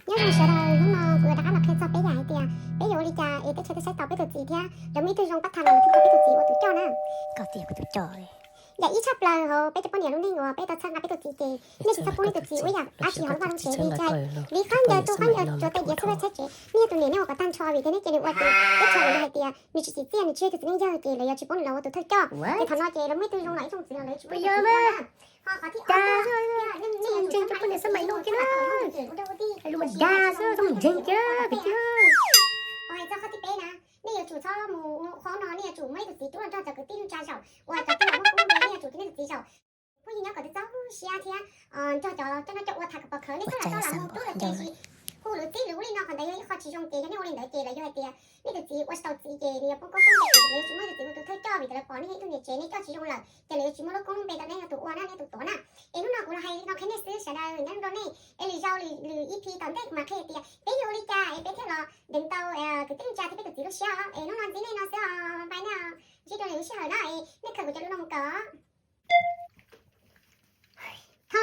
Nyob zoo sawv daws, hnub no kuv yuav rov qab los qhia txog peb yam hais tias peb yuav ua li cas es teb chaws thiaj saib taus peb tus txiv thiab lawv muaj ib tug zoo pab tham los lawv thiaj tau peb tus txiv ua tus coj na. Koj tias kuv tus coj li. Yam ib tshaj plaws hauv peb cov poj niam lub neej uas peb tau txhawb nqa peb tus txiv ces nej tsis txhob pub nej tus txiv ua yam dab tsi hauv lub vaj lub tsev li, cas li qab ncaws tu qab ncaws tsuav tes diav txhawb vaj txhawb tsev, nej tus niam nej ua kom tag nrho vim tias nej cia li ua tus teb chaws uas yog hais tias nws tsis tsim txiaj nws tsis yog tus txiv neej yawg ces lawv yuav tsis pub nws los ua tus thawj coj. Ces thaum no ces lawv muaj ib tug zoo los ib tsoom txiv los lawv tsis pub tus txiv ua na. Ho qhov thib ob, nej yuav tsum txhob mus niam xab mais no kiag na, lus mas dag xwb, txhob mus ntseeg kiag kwv tij. Ho hais txog qhov thib peb na, nej yuav tsum txhob mus qhov no, nej yuav tsum muab nej tus txiv rub los nrog cov kwv tij neej tsa zaum uas cov tij laug muab koob npe, nej yuav tsum cia nej tus txiv zaum. Phooj ywg nyob kom txaus siab thiab nrog cov coj noj coj ua tham kom pom khawv, nej txhob lam tau lam mus rub los ces hu lwm txib lwm ub li no, qhov ntawd yog ib qho tsis zoo ces yog nej ua li ntawd ces lawv yog hais tias nej tus txiv ua tsis tau txiv ces nws yuav poob koob poob npe, lawv yuav tsis muab nej tus txiv ua tus thawj coj vim tias lawv pom nej yog ib tug niam tsev, nej coj tsis zoo lawm ces lawv yuav tsis muaj lub koob lub npe rau nej yog tus ua na, nej tus tuav na. Es hnub no kuv los hais no qhia nej xwb sawv daws, nyob zoo nej, es lwm zaus lwm lwm ib phis tom ntej kuv mam qhia tias peb yuav ua li cas es peb thiaj los ntev tau kwv tij neej tsa thiab peb tus txiv lub siab os. Es hnub no ntxiv nej no xwb os, npaj nej os, ntsib rau lwm lub sij hawm na, es nej khaws kuv cov lus no mus kawm os. Ho